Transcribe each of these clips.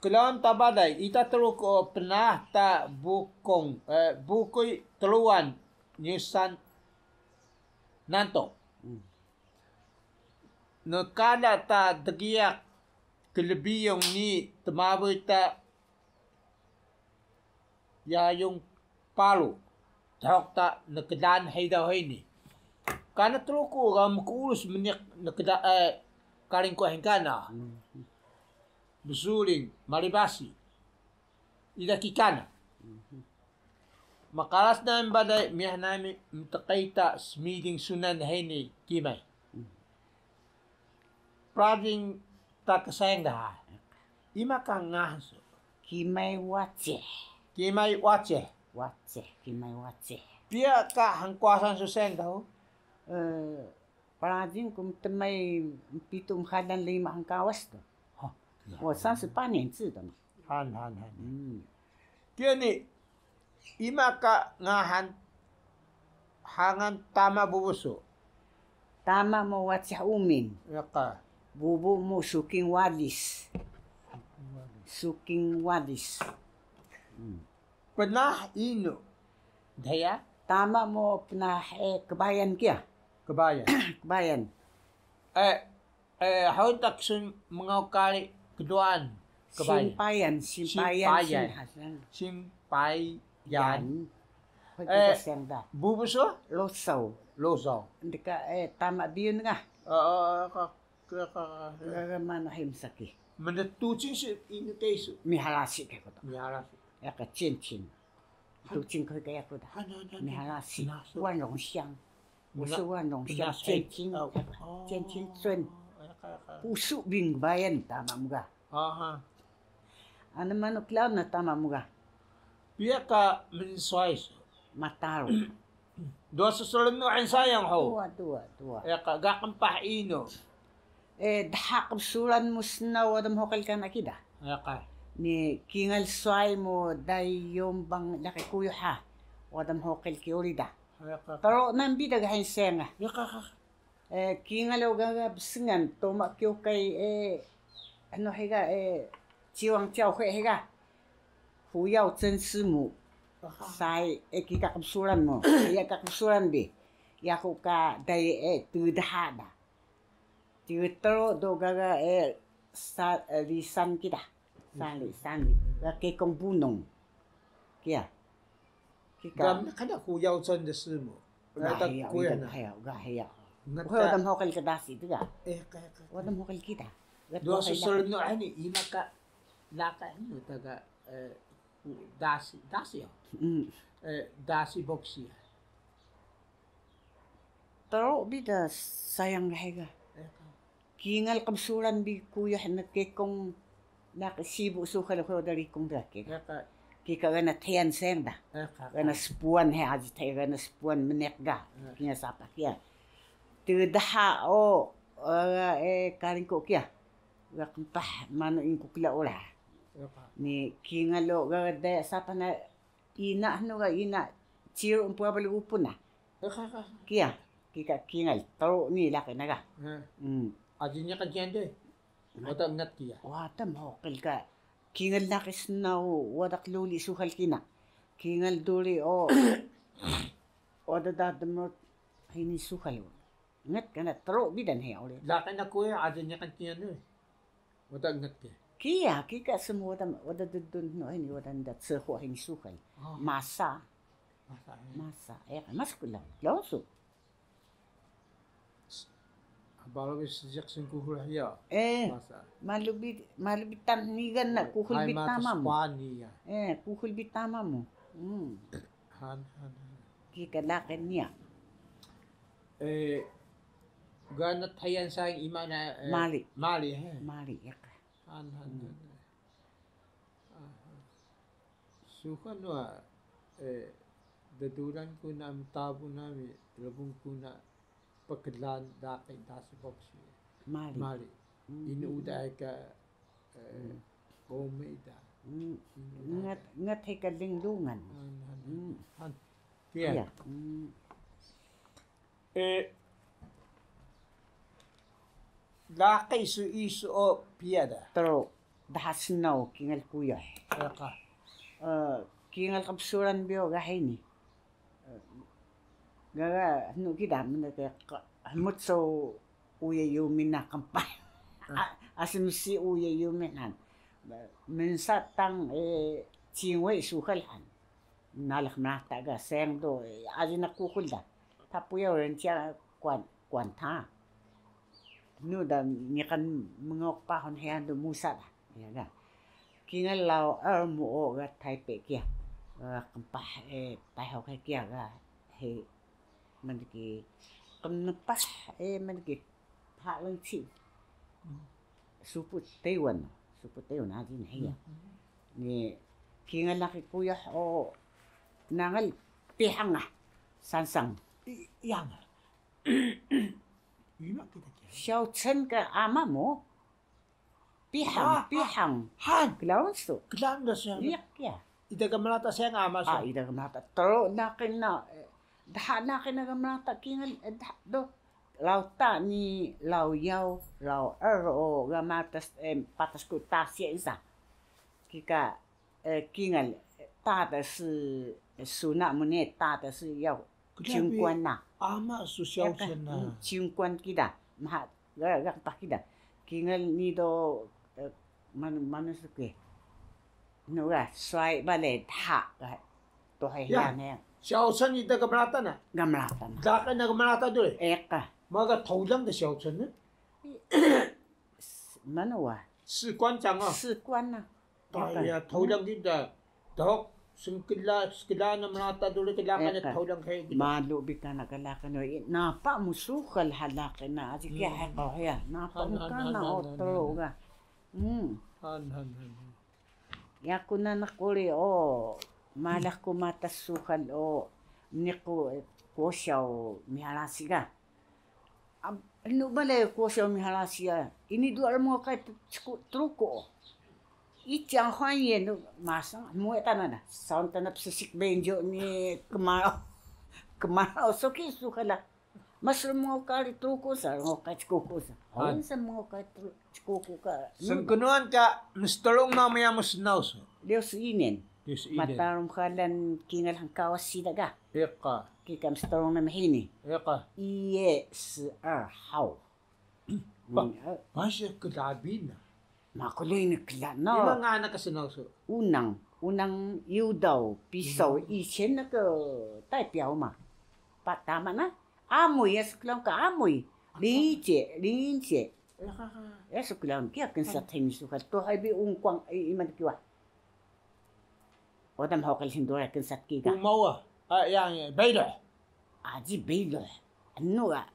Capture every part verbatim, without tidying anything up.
Klaun ta balay, ita Truku o pnaah ta bukung, eh, bukuy Truwan nyusan Nantow. Mm. Nkala ta dgiyaq klbiyun ni tmabuy ta Yayung Paru, dhuq ta nklaan hidaw hini. Kana Truku ga mkuurus mniq nkla-, eh, Karingku hini kana. Mm. Bsuling, Malibasi. Ida ki kana. Mm. Mqaras nami balay, miyah nami mtqita smiling sunan hini kimay. Mm. Prading ta ka sayang daha. Ima ka ngahan su? Kimay Wacih. Kimay Wacih. Wacih, Kimay Wacih. Piya ka hngkawasan su sayang daha? Eh, Prading ku mtmay mpitu mxalan lima hngkawas do. Ha, ya. 我三十八年制的嘛。 Han, han, han. Mm. Kiya ni, ima ka ngahan hangan tama bubu su? Tama mu Wacih Umin. Ya ka. Bubu mu Suking Walis. Suking Walis. Mm. Pnaah inu? Dhiya? Tama mu pnaah, eh, Kbayan kiya. Kbayan. Kbayan. Eh, Eh, hug ta ksun mngaw kari kduan kbay? Simpayan, Simpayan, Simpayan. Sinhasan. Simpayan. Yan. Hug ta sayang daha. Bubu su? Losaw. Losaw. Ndka, eh, tama biyun ga. Oh, oh, oh, ka, ka, ka, ka. Gaga manu him saki. Mntucing su inu te su? Mihalasi ke kota. Mihalasi. Ya ka cincin. Tucing ko ka yaku da. Mihalasi. Wan Rongxiang. Usu Wan Rongxiang, Cencing, Cencing Cun. Pusu Bing Bayan tama mu ga. Aha. Ana manu klaun na tama mu ga. Piya ka mnswayi su? Mataru. Dua su srnun sayang hug. Dua, dua, dua. Ya ka, ga qmpah inu? Eh, dha qbsuran mu snaw wada mhuqil kana kida. Ya ka. Ni kingal swai mu dai yombang laqi kuyuh ha. Wada mhuqil ki uri da. Ya ka. Tru nami bi da ga hini sayang ga. Ya ka, ka. Eh, kingal o gaga bsngan, toma kyokay, eh, anu hiya ga, eh, ciwang ciyaw hiya ga. Huyaw censmu. Aha. Sai, eh, kika qbsuran mu. Iya ka qbsuran bi. Yaku ka dai, eh, tgdha da. Tgtru do gaga, eh, sa, eh, lisan kida. Sali, sali. Ga kekong bunung. Kiya. Kika. Gam kana huyaw censmu. Ga hiya, ga hiya, ga hiya. Wada mhuqil ka dasi tu ga. Eh, ka, ka, ka. Wada mhuqil kida. Dua su srnun ani, ima ka laqi inu ta ga, eh, dasi, dasi ya. Mm. Eh, dasi boksi ya. Tru bi da sayang ga hiya ga. Eh, ka. Kingal qbsuran bi kuyuh na kekong laqi sibu suxal hug da rikung da ke. Ya ka. Kika gana thiyan sayang da. Ya ka. Gana spuan he aji thiya gana spuan mniq ga. Ya. Kingal sapah kiya. Tgdha o, eh, eh, Karingku kiya. Ga qmpah manu ingku kla ura. Ya ka. Ni kingal o ga da sapah na ina hnu ga ina ciru empu abal upun na. Ya ka, ka. Kiya, kika kingal, tru ni laqi na ga. Ya. Hmm. Aji niqan kiya de. Wada ngat kiya. Wada mhuqil ka. Kingal laqi snaw, wada qluli suxal kina. Kingal duri o. Wada da dmut hini suxal. Ngat kana tru bi da hiya uri. Laqi na kuya aji niqan kiya de. Wada ngat ke. Kiya, kika smu wada, wada ddun hnu hini, wada nda cehu hini suxal. Oh. Masa. Masa, eh. Masa, eh, masa ku law, law su. Baru bi sejak singkuhul hiya. Eh, masa. Malu bi, malu bi tan nigan na kuhul bi tama mu. Hai, mata spani ya. Eh, kuhul bi tama mu. Hmm. Han, han, han. Kika laqi niya. Eh, gana thiyan sayang ima na, eh, Mali. Mali, he. Mali, ya ka. Han, han, han. Aha. Suxan wa, eh, dduran ku na mtabu nami, lbung ku na pklaan laqi dasi boksi. Mali. Mali. Mm. Inu uda ka, eh, qomay da. Mm. Inu uda. Ngat, ngat he ka linglungan. Han, han, han. Mm. Han. Kiya. Kiya. Mm. Eh, laqi su isu o piya da. Tru. Daha snaw kingal kuyuh. Kingal qbsuran biyo ga hini. Gaga hnu kida mnda ke hmut so uya yumin na qmpah. Asi msi uya yumin han. Mnsa tang cinwe suxal han. Nalax mrata ga sayang do, aji na kuxul da. Tapuya rencia kuan, kuan ta. Nu da niqan mngawq pahun heya do musa da. Iya ga. Kingal law er mu o ga Taipei kiya. Ga qmpah Taihaw kiya ga he. Mndki qnpah mndki. Pha lngci. Supu Taiwan, supu Taiwan aji na hiya. Ni kingal laqi kuyuh o nangal Pihang ah, Sansang. Pihang. Ima kita kira. Xiaocen ka ama mu? Pihang, Pihang. Han. Klaun su. Klaun da siya. Iya, iya. Ida ka mlata sayang ama su. Ida ka mlata. Tru naqi na, dha naqi na ka mlata kingal, dha do. Law ta ni, law yaw, law er o ga matas, patas ku tasi isa. Kika kingal, ta da si suna mu ne, ta da si yaw. Jingkuan na. Ama su Xiaocen na. Jingkuan kida. Maha, ga, ga qmpah kida. Kingal ni do, manu, manu su ke. Nu ga, swai bale dha ga. Tuhay hiya ne. Xiaocen ida ka mlata na? Ga mlata na. Daqi na ka mlata duri? Eka. Maga Taulang ka Xiaocen na? Manu wa? Sikuan canga. Sikuan na. Taya Taulang kida. Dahok sngkla, skla na mlata duri klaqan na Taulang kaya kida. Malu bi kana klaqan na. Napa mu suxal halaqi na. Aji kiya heko hiya. Napa mu kana o tru ga. Han, han, han. Yaku nanaq uri o, malax ku matas suxal o, mniq ku, 國小 mihalasi ga. Enu bale 國小 mihalasi ga, ini duwa rmngaw ka Truku o. 一講方言 masang, muwe tana na, saun tana psisik benjo ni kmaraw, kmaraw so ki suxal la. Mas rmngaw kari Truku sa, rmngaw kari Cikuku sa. Awi sa rmngaw kari Cikuku ka. Sngknuan ka mstrung nami ya msnaw su? 六十一年. 六十一年. Mataru mxalan kingal hngkawas siida ga. Iqa. Kika mstrung nami hini. Iqa. 一月十二号. Masih klabi na. Maku ini kla no. Ima ngana ka snaw su? Unang, unang Yudaw, Pisaw, 以前那个代表嘛. Pa tama na, Amuy, ya su klaun ka Amuy. 林姐, 林姐. Ya su klaun kiya knsat hini suxal tuhay bi ungkwang, iman kiwa. Oda mhuqil hini duri knsat ki ga. Umawa, yang Beyluh. Aji Beyluh. Anu ga.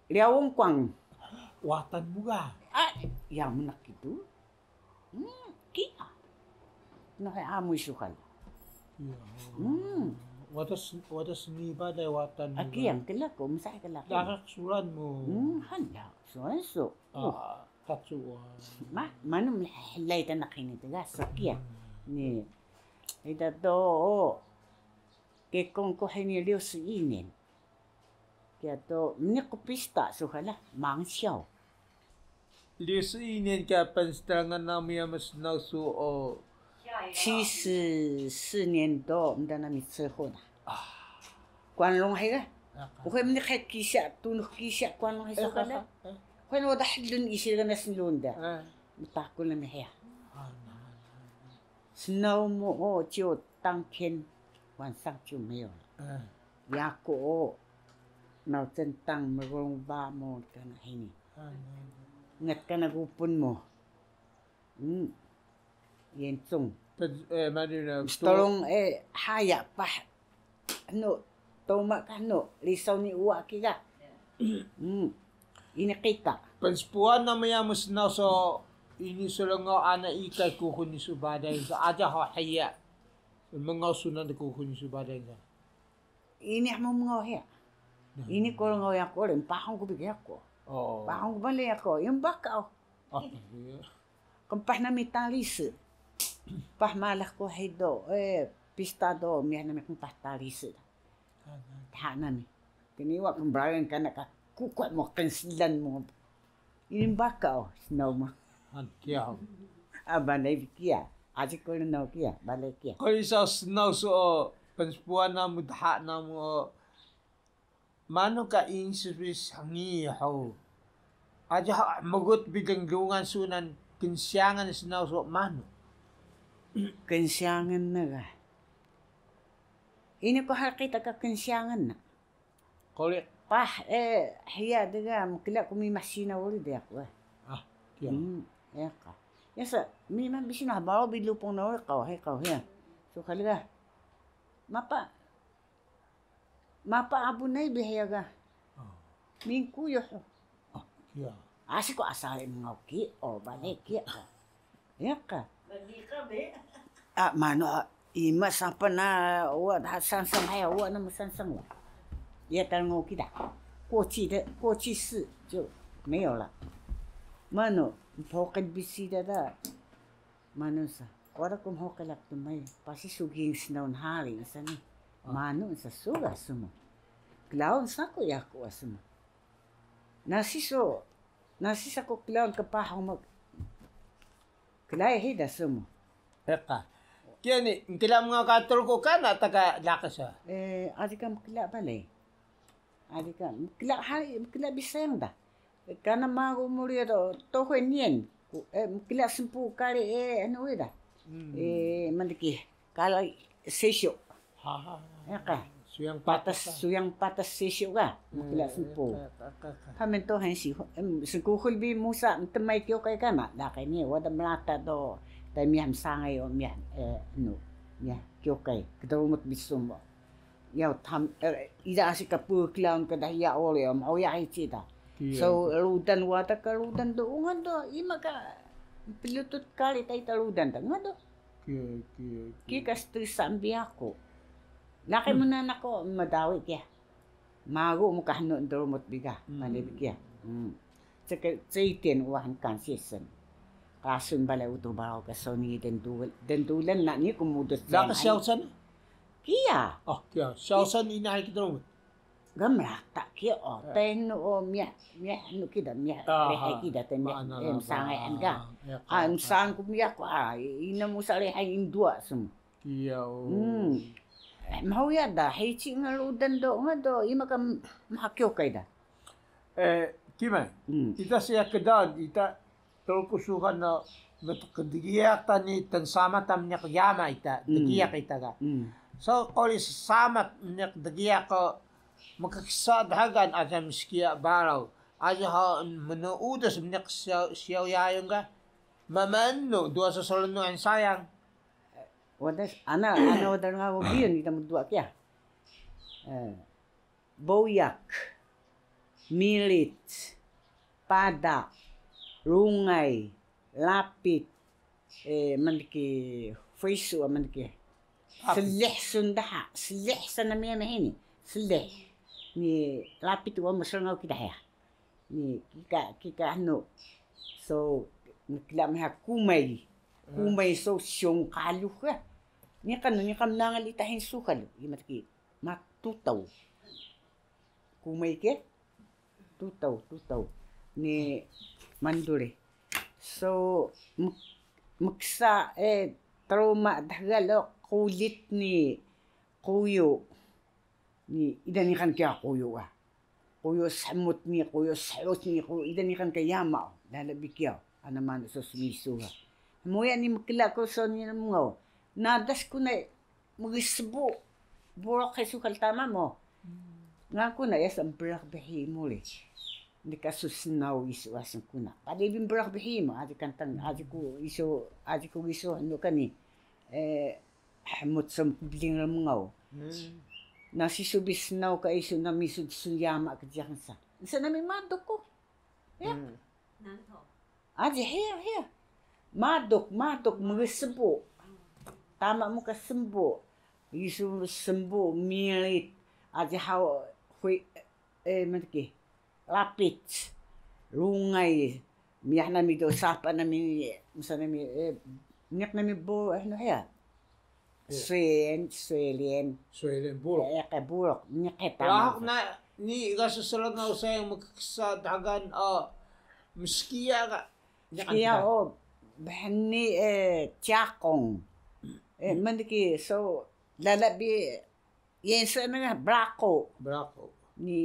Liawung kwang. Watan mu ga. Yang mnaq kidu. Kiya. Nuhe Amuy suxal. Wada sniba de Watan mu ga. Kiya, kla ku, msa kla ku. Laqi qsuran mu. Hala, qsuran su. Tacu wa. Ma, manu mlhlay ta naq hini tga so kiya. Ni, ida do, kekong ku hini 六十一年. Kiya do, mniq ku pista suxal la, 芒校. 六十一年 ka pnstrangan nami ya msnaw su o. 七十四年 do, mda nami 车祸 da. Kwanlung hiya ga. Uxe mniq hiya kisiya, tunux kisiya kwanlung hiya suxal la. Uxe wada hlun isir ga na snlun da. Mtakun nami hiya. Snaw mu o, 就当天晚上就没有了. Yaku o, 脑震荡, mrung ba mu kana hini. Ngat kana gupun mu. Yensung. Mstrung e haya pah. Anu, tuma ka anu, risaw ni uwa ki ga. Ini qita. Pnspuan nami ya msnaw so ini slngaw ana ikay kuxul ni su baday so aja ho hiya. Mngaw sunan kuxul ni su baday so. Ini mu mngaw hiya. Ini ku rngaw yaku uri, mpahun ku bi ka yaku. Pahun ku bale yaku, ini baka o. Qmpah nami tang risi. Pah malax ku hido, pista do, miyah nami qmpah tang risi. Tha nami. Kniwa kmbragan kana ka kukuh mu, knslan mu. Ini baka o, snaw mu. Kiya o. A, balay bi kiya. Aji ku rnaw kiya, balay kiya. Quri saw snaw su o pnspuan namu, dha namu o, manu ka insus bi sngi hug? Aji ha mgut bi dnglungan sunan, knsiyangan snaw su o manu? Knsiyangan na ga. Ini ku hari qita ka knsiyangan na. Quri. Paah, eh, hiya dga mkla ku mimah sinaw uri dyaku, eh. Ah, kiya. Hmm, eka. Yasa, mimah bi sinaw, baro bi lupung na uri qaw, hiya qaw, hiya. So kalga. Mapa, mapa abu nay bi hiya ga. Ah. Mingkuyuh. Ah, kiya. Asi ku asal mngaw ki, o, balay kiya ka. Iya ka. Lagi ka be. A, manu, a, ima sapah na, uwa, dha sansang haya, uwa namu sansang wa. Iya, tal ngo kida. 過去的，過去式就沒有了。Manu, mhuqil bi siida da. Manu sa, wada ku mhuqil aku tmay, pasi su ging snaw nhari sa ni. Ah. Manu sa suga smu. Klaun saku yaku wa smu. Nasi su, nasi saku klaun kpahu mu. Klai hida smu. Eka. Kiya ni, mkla mngaw ka Truku kana ta ka laqi sa? Eh, aji ka mkla balay. Aji ka mkla hari, mkla bi sayang da. Kana magu mu uri do, tohu niyan. Ku, eh, mkla smpu kari, eh, anu uri da. Hmm. Eh, mandiki. Kala sesyo. Ha, ha, ha. Eka. Suyang patas, patas, ha. Suyang patas sesyo ka. Mkla, eh, smpu. Eka, eka, eka. Hamen to hen si, em, sngkuxul bi musa, mtmay kyokay kana. Laqi ni, wada mrata do, ta miyah msangay o miyah, eh, anu, miyah kyokay. Kdrumut bi sum o. Yaw tam, eh, ida asi ka pklaun ka da hiya uri, mhuya hici da. Kiya. So, rudan wada ka rudan do, ungat do, ima ka plutut kari ta ita rudan da, ungat do. Kiya, kiya, kiya. Kika stresa bi yaku. Laqi mu na naq ku mdawi kiya. Magu mu ka hnu ndrumut bi ga, hmm, balay bi kiya. Hmm. 這個，這一點我很感謝神。Qasun balay Utux Baraw ka saw nii dndul-, dndulan na nii ku mudus. Laqi siyaw san? Kiya. Oh, kiya. Siyaw san ina hay ki drumut. Ga mrata kiya o. Eh. Tenu o miyah, miyah nu kida, miyah, ah, rehay kida, tenu miyah, maana, eh, msangay an ga. Ah, iya, ah, msang ku miyah ku, ah, ina musa rehay induwa sum. Kiya o. Hmm. Eh, mhuya da, hici nga rudan do, nga do, ima ka m-, maha kyokay da. Eh, Kimay, hmm, ita siya kdaan, ita Truku suxan na mtqdgiyaq ta ni tnsama ta mniq yama ita, hmm, dgiyaq ita ga. Hmm. So, quri ssamat mniq dgiyaq ko mkksa dxgal aja mskiya baraw, aja ha mnuudus mniq siyaw, siyaw yayung ga. Mamanu, duwa ssrnu sayang. Wada, ana, ana wada rngaw biyun ita mduwa kiya. Eh, boyak, mirit, pada, rungay, lapit, eh, mandiki, fuysu, mandiki. Lapit. Slih sun daha, slih sa nami ana hini, slih. Ni lapit wa msrngaw ki daha ya. Ni kika, kika anu. So, mkla mha kumay. Hmm. Kumay so siyong qalux ka. Niqan, niqan mnangal ita hin suxal. Ima tki, ma tutaw. Kumay ke? Tutaw, tutaw. Ni mandure. So, mk-, mksa, eh, truma dxgal o qulit ni quyu. Ni ida niqan kiya quyu ga. Quyu shmut ni, quyu shut ni, quyu ida niqan ka yama o. Lala bi kiya o. Ana manu so smisu ga. Muya ni mkla ku so ni mngaw. Nadas ku na mgsbu. Buruq he suxal tama mu. Hmm. Nga ku na yasa mbraq bhi mu ri. Ndika su snaw isu asin ku na. Padi bi mbraq bhi mu. Aji kantang, aji ku isu, aji ku isu, anu ka ni. Eh, hmut so mkbling rmngaw. Hmm. Nasi su bi snaw ka isu nami su, su yama ka jiyax sa. Nsa nami maduk ku. Ya. Hmm. Aji hiya, hiya. Maduk, maduk, mgsbu. Tama mu ka smbu. Isu smbu, mirit. Aji haw, hui, eh, mdki. Lapit, rungay, miyah nami do sapa nami, msa nami, eh, mniq nami bo, eh, anu hiya. Bo. Swen, swelen. Swelen, buruq. Eh, ka buruq, mniq he tama. Lahuk na, ni ga ssrngaw sayang mkksa dxgal, oh, mskiya ga. Mskiya, oh, Bhni, eh, ciyaqung. Eh, mndki so lala bi yense na braqu. Braqu. Ni